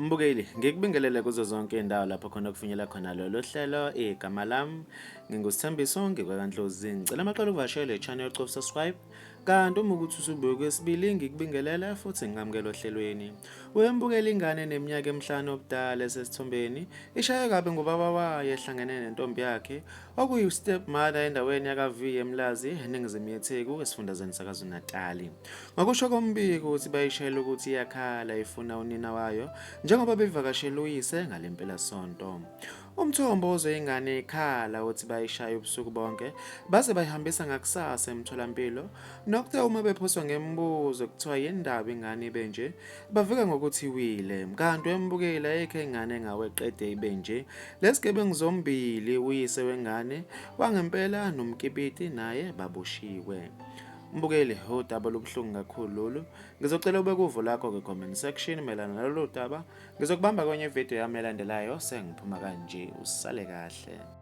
Mbukeli, ngikubingelele kuzo zonke indawo lapho khona kufinyela khona lolu hlelo. Igama lami nginguSithembiso ngikwaKaNdlozi. Ngicela amaqala uvashele channel cofa subscribe. Kanti uma ukuthi usubuye kwesibili ngikubingelele futhi ngingamukela ohlelweni. Wembukela ingane eneminyaka emihlanu obudala esesithombeni ishaye kabi ngubaba wayo ehlangene nentombi yakhe okuyi-step mother endaweni yaka-V eMlazi eningizimu yeTheku esifundazweni saKwaZulu-Natali. Ngokusho kombiko uthi bayishayela ukuthi iyakhala ifuna unina wayo njengoba bevakashela uyise ngale mpelasonto. Umthombo ozwe ingane ikhala uthi bayishaya ubusuku bonke baze bayihambisa ngakusasa emtholampilo nokuthe uma bephoswa ngemibuzo kuthiwa yindaba ingane ibe nje bavika ngokuthi iwile kanti wembukeli ayikho ingane engawe qede ibe nje lesigebengu zombili uyise wengane wangempela nomkipiti naye baboshiwe. Mbukeli, udaba olubuhlungu kakhulu lolu. Ngizocela ubeke uvo lakho kwi-comment section mayelana nalolu daba. Ngizokubamba kwenye ividiyo yami elandelayo sengiphuma kanje. Usale kahle.